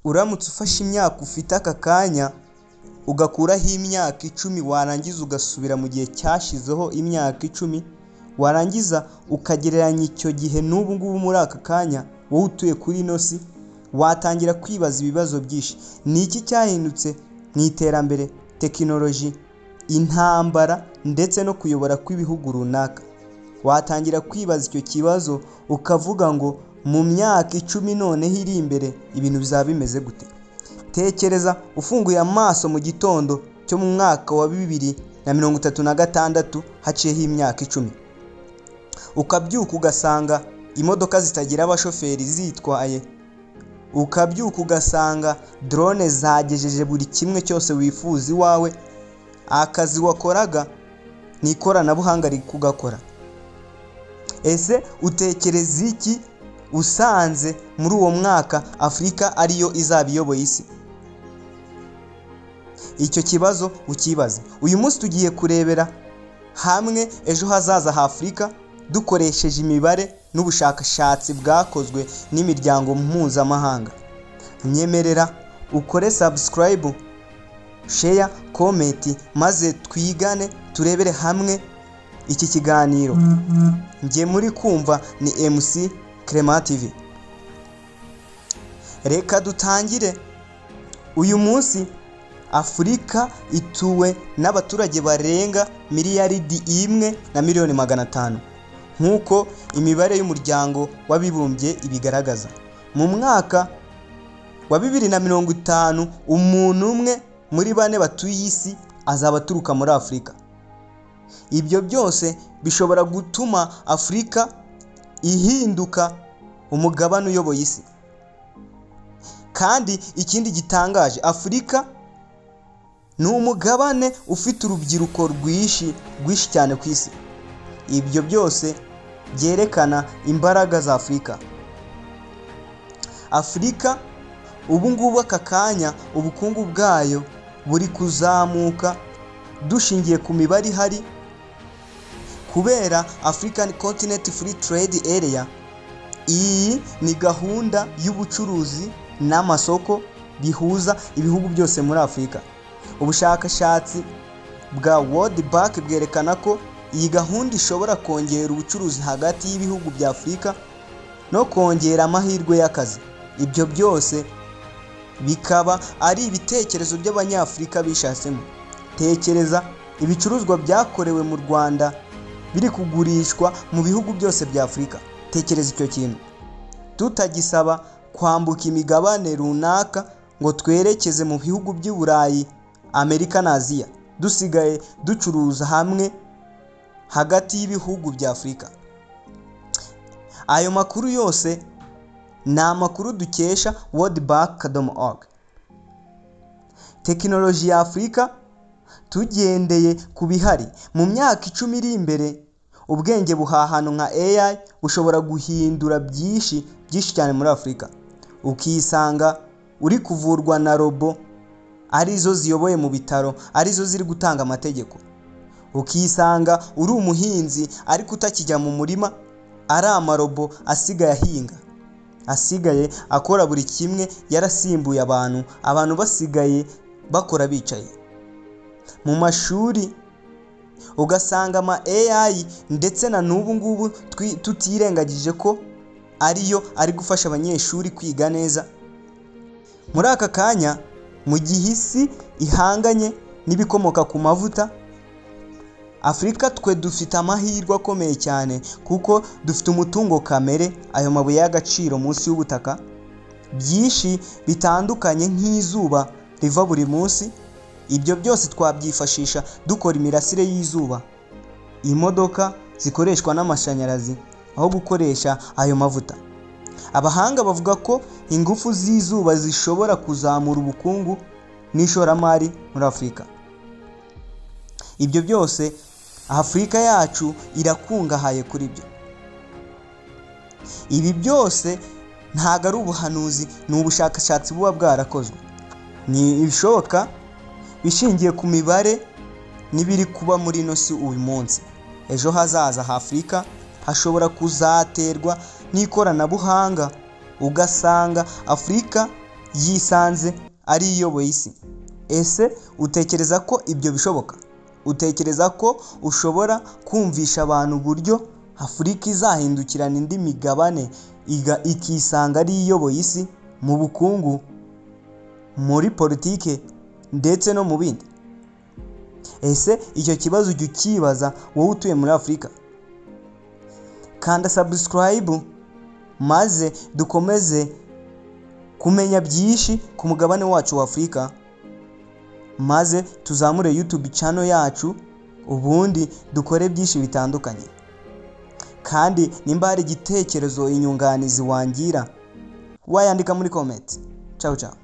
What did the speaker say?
Uramutse ufashe imyaka ufite aka kanya ugakuraho imyaka 10, warangiza ugasubira mu gihe cyashizeho imyaka 10, warangiza ukagereranya icyo gihe n'ubu ngubu muri aka kanya wowe utuye kuri ino si, watangira kwibaza ibibazo byinshi. Ni iki cyahindutse mu iterambere, tekinoloji, intambara ndetse no kuyobora kw'ibihugu runaka? Watangira kwibaza icyo kibazo ukavuga ngo mu myaka 10 noneho iri imbere ibintu bizaba bimeze gute? Tekereza ufunguye amaso mu gitondo cyo mu mwaka wa 2036, haciyeho imyaka 10, ukabyuka ugasanga imodoka zitagira abashoferi zitwaye, ukabyuka ugasanga drone zagejeje buri kimwe cyose wifuza iwawe, akazi wakoraga ni ikoranabuhanga riri kugakora. Ese utekereza iki usanze muri uwo mwaka Afurika ariyo izaba iyoboye isi? Icyo kibazo ukibaze. Uyu munsi tugiye kurebera hamwe ejo hazaza ha Afurika dukoresheje imibare n'ubushakashatsi bwakozwe n'imiryango mpuzamahanga. Nyemerera ukore subscribe, share, comment, maze twigane turebere hamwe iki kiganiro. Njye muri kumva ni MC Clement TV. Reka dutangire. Uyu munsi Afurika ituwe n'abaturage barenga 1,500,000,000 nk'uko imibare y'Umuryango w'Abibumbye ibigaragaza. Mu mwaka wa 2050 umuntu umwe muri bane batuye isi azaba aturuka muri Afurika. Ibyo byose bishobora gutuma Afurika ihinduka umugabane uyoboye isi. Kandi ikindi gitangaje, Afurika ni umugabane ufite urubyiruko rwinshi rwinshi cyane ku isi. Ibyo byose byerekana imbaraga za Afurika. Afurika ubu ngubu aka kanya ubukungu bwayo buri kuzamuka dushingiye ku mibare ihari, kubera African Continent Free Trade Area. Iyi ni gahunda y'ubucuruzi n'amasoko bihuza ibihugu byose muri Afurika. Ubushakashatsi bwa World Bank bwerekana ko iyi gahunda ishobora kongera ubucuruzi hagati y'ibihugu bya Afurika no kongera amahirwe y'akazi. Ibyo byose bikaba ari ibitekerezo by'Abanyafurika bishatsemo. Tekereza ibicuruzwa byakorewe mu Rwanda biri kugurishwa mu bihugu byose bya Afurika. Tekereza icyo kintu, tutagisaba kwambuka imigabane runaka ngo twerekeze mu bihugu by'i Burayi, Amerika na Aziya, dusigaye ducuruza hamwe hagati y'ibihugu bya Afurika. Ayo makuru yose ni amakuru dukesha worldbank.org. Tekinoloji ya Afurika, tugendeye ku bihari, mu myaka 10 iri imbere ubwenge buhahano nka AI bushobora guhindura byinshi byinshi cyane muri Afurika. Ukisanga uri kuvurwa na robo arizo ziyoboye mu bitaro, arizo ziri gutanga amategeko. Ukisanga uri umuhinzi ariko utakijya mu murima, ari amarobo asigaye ahinga, asigaye akora buri kimwe, yarasimbuye abantu, abantu basigaye bakora bicaye. Mu mashuri ugasanga ama AI, ndetse na n'ubu ngubu tutirengagije ko ariyo ari gufasha abanyeshuri kwiga neza. Muri aka kanya, mu gihe isi ihanganye n'ibikomoka ku mavuta, Afurika twe dufite amahirwe akomeye cyane kuko dufite umutungo kamere, ayo mabuye y'agaciro munsi y'ubutaka, byinshi bitandukanye nk'izuba riva buri munsi. Ibyo byose twabyifashisha dukora imirasire y'izuba, imodoka zikoreshwa n'amashanyarazi aho gukoresha ayo mavuta. Abahanga bavuga ko ingufu z'izuba zishobora kuzamura ubukungu n'ishoramari muri Afurika. Ibyo byose Afurika yacu irakungahaye kuri byo. Ibi byose ntabwo ari ubuhanuzi, ni ubushakashatsi buba bwarakozwe, ni ibishoboka bishingiye ku mibare n'ibiri kuba muri ino si uyu munsi. Ejo hazaza ha Afurika hashobora kuzaterwa n'ikoranabuhanga, ugasanga Afurika Yisanze ari iyoboye isi. Ese utekereza ko ibyo bishoboka? Utekereza ko ushobora kumvisha abantu uburyo Afurika izahindukirana indi migabane ikisanga ari iyoboye isi mu bukungu, muri politike ndetse no mu bindi? Ese icyo kibazo ujya ukibaza, wowe utuye muri Afurika? Kanda subscribe maze dukomeze kumenya byinshi ku mugabane wacu wa Afurika, maze tuzamure YouTube channel yacu, ubundi dukore byinshi bitandukanye. Kandi nimba hari igitekerezo, inyunganizi wangira, wayandika muri comment. Ciao ciao.